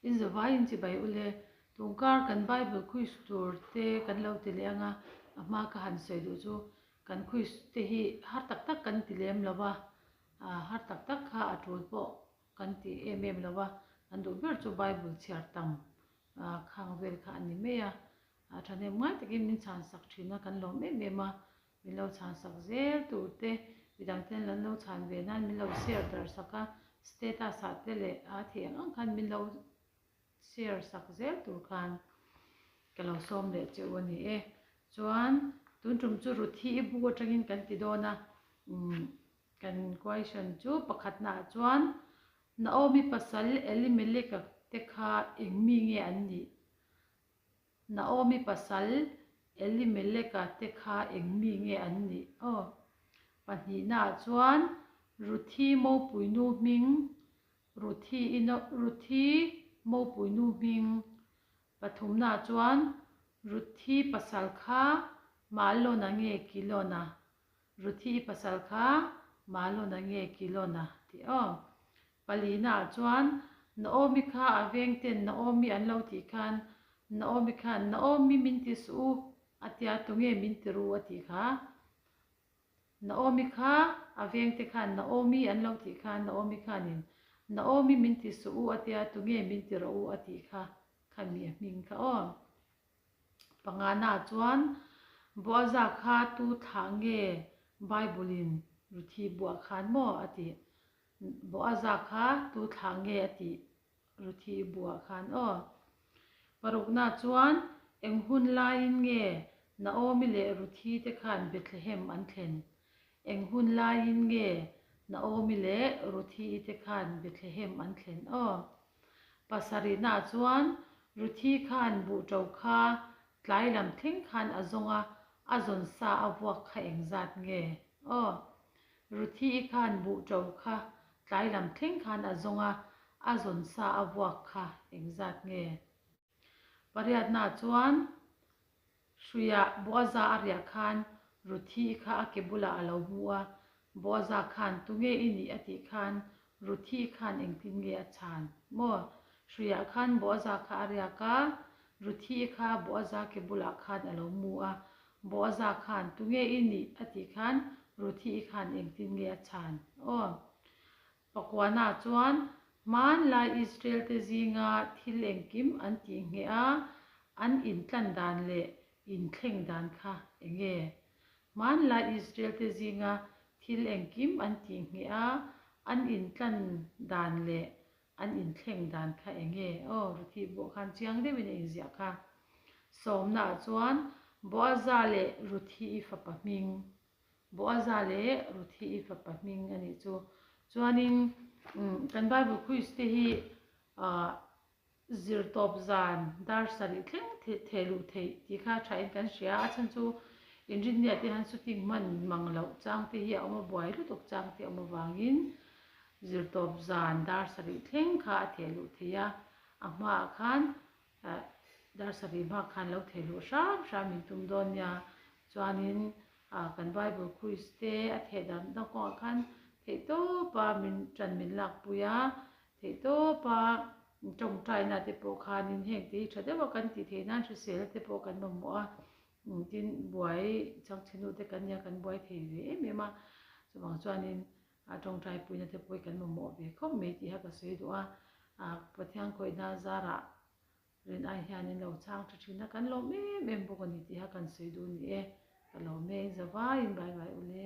In zavaiin chibai ule, tungkar kan Bible quiz tur te kan lo ti leh anga, a hma ka han sawi duh chu kan quiz te hi har tak tak kan ti lem lo va, har tak tak kha a tul pawh kan ti em em lo va, kan duh ber chu Bible chhiar tam khang vel kha a ni mai a, thahnem ngai takin min chhan sak thin a, kan lawm em em a, Min lo chhan sak zel tur te, midang ten an lo chhan ve nan min lo share darh sak a, status ah te leh a theih ang ang khan min lo share sak zel tur khan ka lo sawm leh che u a ni e. Chuan tun tum chu Ruthi i buk atangin kan ti dawn a, umm kan question chu pakhatna ah chuan Naomi pasal Elimeleka te kha eng mi nge an nih? Naomi pasal Elimeleka te kha eng mi nge an nih aw? Pahnihnaah chuan Ruthi Mopuinu hming Ruthi i Ruthi Mopuinu hming Pathumnaah chuan Ruthi pasal kha Malona nge Kilona? Ruthi i pasal kha Malona nge Kilona tih aw? Palinaah chuan Naomi kha a vengten Naomi an lo tih khan Naomi khan Naomi min ti suh u a tia tunge min ti ru a tih kha. Naomi kha a vengte khan Naomi an lo tih khan Naomi khanin Naomi min ti suh u a tia tunge min ti rawh u a tih kha khami a hming kha aw. Pangana chuan Boaza kha tu thlah nge Bible in Ruthi buah khan maw a tih. Boaza kha tu thlah nge a tih Ruthi buah khan aw. Parukna chuan eng hun laiin nge Naomi leh Ruthi te khan Bethlehem an thlen? Eng hun laiin nge Naomi leh Ruthi te khan Bethlehem an thlen aw? Pasarihna chuan Ruthi khan buhṭo kha tlai lam thleng khan a zawng a, a zawn sa a vuak kha engzat nge aw? Ruthi-i khan buhṭo kha tlai lam thleng khan a zawng a, a zawn sa a vuak kha engzat nge? Pariatna chuan Hruiah Boaza a riah khan Ruthi-i kha a ke bulah a lo hmu a, Boaza khan tunge i nih a tih khan Ruthi-i khan engtin nge a chhan maw? Hruiah khan Boaza kha a riak a, Ruthi-i kha Boaza ke bulah khan a lo hmu a, Boaza khan tunge i nih a tih khan Ruthi-i khan engtin nge a chhan aw? Pakuana chuan hmanlai Israel-te zinga thil engkim an tih ngheh a, an intlan dan leh inthleng dan kha eng nge? Hmanlai Israel-te zinga thil engkim an tih ngheh a, an intlan dan leh an inthleng dan kha eng nge? Aw, Ruthi pawh khan chiang deuhin a inziah kha. Sawmnaah chuan Boaza leh Ruthi-i fapa hming Boaza leh Ruthi i fapa hming a nih chu. Chuanin kan Bible quiz te hi zir tawp zan dar sarih thleng theh luh theih tih kha thain kan hria a, a chhan chu inrinnia te hian shooting hman mang loh chang te hi a awm a, buai lutuk chang te a awm avangin zir tawp zan dar sarih thleng kha a theh luh theih a, a hmaah khan Dar sarih hma khan lo thei luh hram hram in tum dawn nia. Chuanin kan Bible quiz te a theh dan dang kawngah khan theihtawpa min ṭan min lakpui a, theihtawpa tawngtaina te pawh khanin heng te hi ṭha deuha kan tih theih nan hrisel te pawh kan mamawh a, tin buai changchhenu te kan nia kan buai thei ve em em a, chuvang chuanin A tawngtai puina te pawh hi kan mamawh ve khawp mai tih kha ka sawi duh a, Pathian khawihna zarah rin ai hianin lo chhang tha thin a, kan lawm em em bawk a ni tih kha kan sawi duh a ni e. Ka lawm e, in zavaiin bye bye ule.